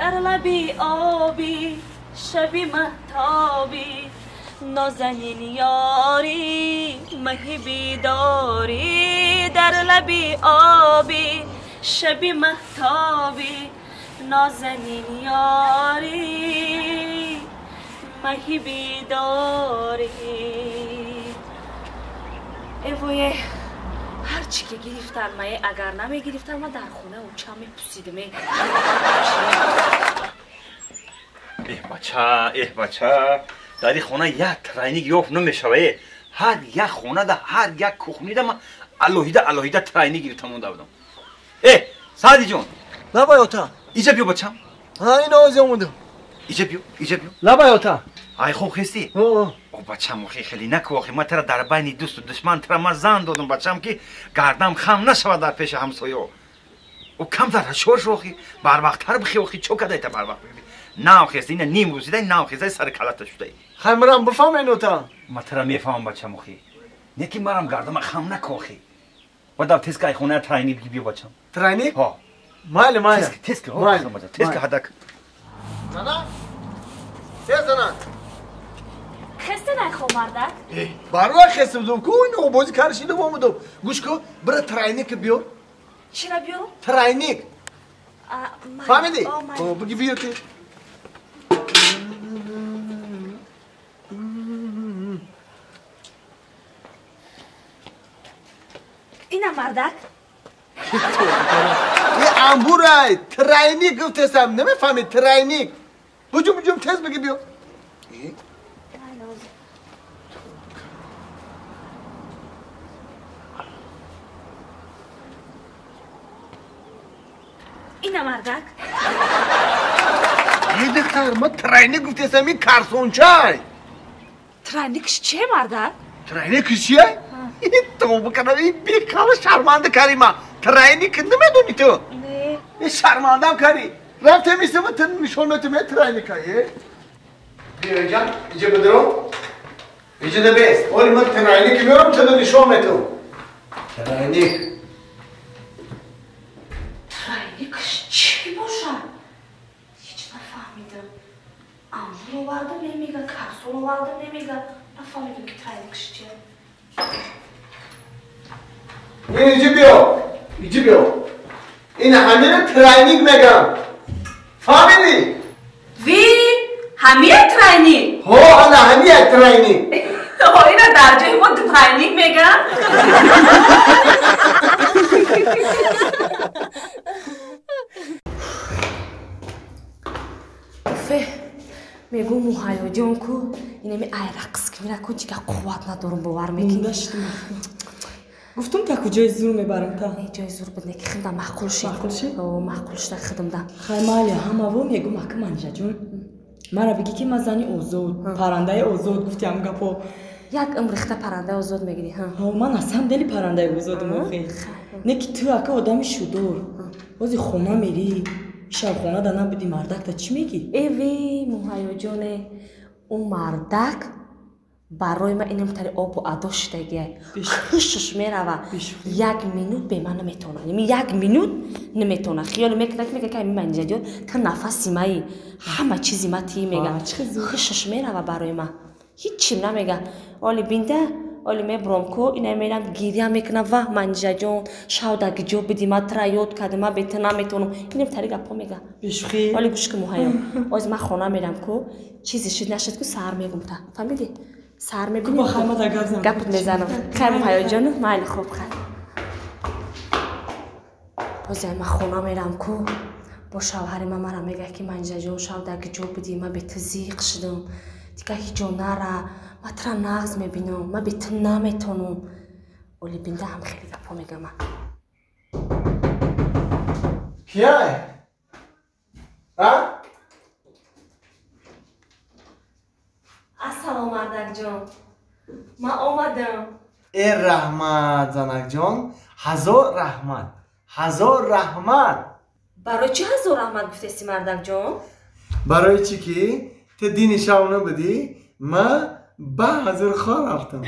Дар лаби оби шаби маҳтобӣ нозанин ёрӣ маҳи бедорӣ дар лаби оби шаби маҳтобӣ нозанин ёрӣ маҳи бедорӣ. Эвое ҳарчи ки гирифтан мае агар намегирифтан ма дар хона уча мепусидим. Эҳ бача, эҳ бача, дар ин хона як тройник ёфт намешава. Ҳар як хонада, ҳар як кухнида ман алоҳида алоҳида тройник гирифта монда будам. Э, Саъдиҷон. Лабай ота. Иҷа биё бачам. Ҳа, ин ози омадам. Иҷа биё, иҷа биё. Лабай ота. Ай хоб хестӣ? О бачам, охи хеле наку, охи ман тара дар байни дӯсту душман тара ман зан додам бачам ки гардам хам нашавад дар пеши ҳамсоё. О камтар ҳушёр шо охи, барвақттар бихе охи, чо кадай та барвақт бихе. Нав хести, ина ним рӯзидай, нав хестай сари калата шудай. Хай марам бифаҳмен ота. Ман тара мефаҳмам бачам охи. Не ки марам гардама хам наку охи. Бадав тез кай хона тройник биги биё бачам. Тройник? Ҳо. Майли, майли. Тез ки, ҳо, тез ки ҳадак. Зана? Тез зана. Хесте найхо мардак? Барва хесте будум ку, ино бози каршида омадум. Гӯш ку, бира тройник биёр. Чира биёрам? Тройник. Фаҳмидӣ? О, биги биёр ки. Ина мардак? Е амбурай, тройник гуфтесам, намефаҳмӣ тройник. Буҷум, буҷум, тез биги биёр. Ина мардак? Е духтар, ман тройник гуфтесам, ин карсончай. Тройникш че мардак? Тройникш чия? Тавба кардам, ин беқала шарманда кари ман. Тройник намедонӣ ту? Не. Ин шармандам кари. Рафтем истема ту нишон метум е тройника, е? Биё инҷа, инҷа бидро. Инҷа да бес. Оли ман тройник меорам, ту нишон метум. Тройник. Тройникш чӣ бошад? Ҳеҷ нафаҳмидам. Амбур овардам намега, карсон овардам намега. Нафаҳмидам ки тройникш чия. Ин инҷа биё, инҷа биё. Ин ҳамира тройник мегам. Фаҳмидӣ? Ви, ҳамира тройник? Ҳо, ана ҳамия тройник. Ҳо, ина дар ҷои мо двойник мегам. Уфе, мегӯ муҳайёҷон ку, инами ай рақс ки мера ку дигар қувват надорум, бовар мекунӣ? Гуфтум та куҷои зур мебарам та. Не, ҷои зур буд, не ки хидам маъқул шид. Маъқул шид? О, маъқул шуда хидамда. Хай майли, ҳамаво мегӯм ака Манижаҷон. Мара бигӣ ки ман зани озод, паррандаи озод гуфтиам гапо. Як умр рихта паррандаи озод мегирӣ, ҳа? Ҳо, ман аз ҳам дели паррандаи озодам охи. Не ки ту ака одами шудор. Бози хона мерӣ, шаб хона да набудӣ, мардак та чӣ мегӣ? Эви, муҳайёҷоне, ӯ мардак барои ман инамтари обу адо шудагия. Хушш мерава. Як минут бе ман наметавона. Яъне як минут наметавона. Хиёл мекунад ки мегӯяд ки ами Манижаҷон та нафаси маи, ҳама чизи ма тии мега. Хушш мерава барои ман. Ҳиччим намега. Оли бинда, оли мебуром ку, ина мерам гиря мекунам, ваҳ Манижаҷон, шав дар гиҷо бидӣ, ман тра ёд кардам, ман бе ту наметавонам. Инамтари гапҳо мега. Оли гӯш ку муҳайё. Оз ман хона мерам ку, чизе шуд нашуд ку саҳар мегум та. Фаҳмидӣ? Сар мебинем. Гапот мезанам. Хай муҳайёҷону, майли хоб хай. Боз ман хона мерам ку, бо шавҳари ман мара мегӯяд ки Манижаҷон, шав дар гиҷо будӣ, ман бе ту зиқ шудам. Дигар ҳеҷ ҷо нара, ман тура нағз мебинам, ман бе ту наметавонам. Оли бинда ҳам хеле гапҳо мегӯям ман. Кияй? А? Ассалом мардакҷон, ман омадам. Э раҳмат занакҷон, ҳазор раҳмат, ҳазор раҳмат. Барои чӣ ҳазор раҳмат гуфтеси мардакҷон? Барои чӣ ки ту дини шав набудӣ, ман ба ҳазор хор рафтам.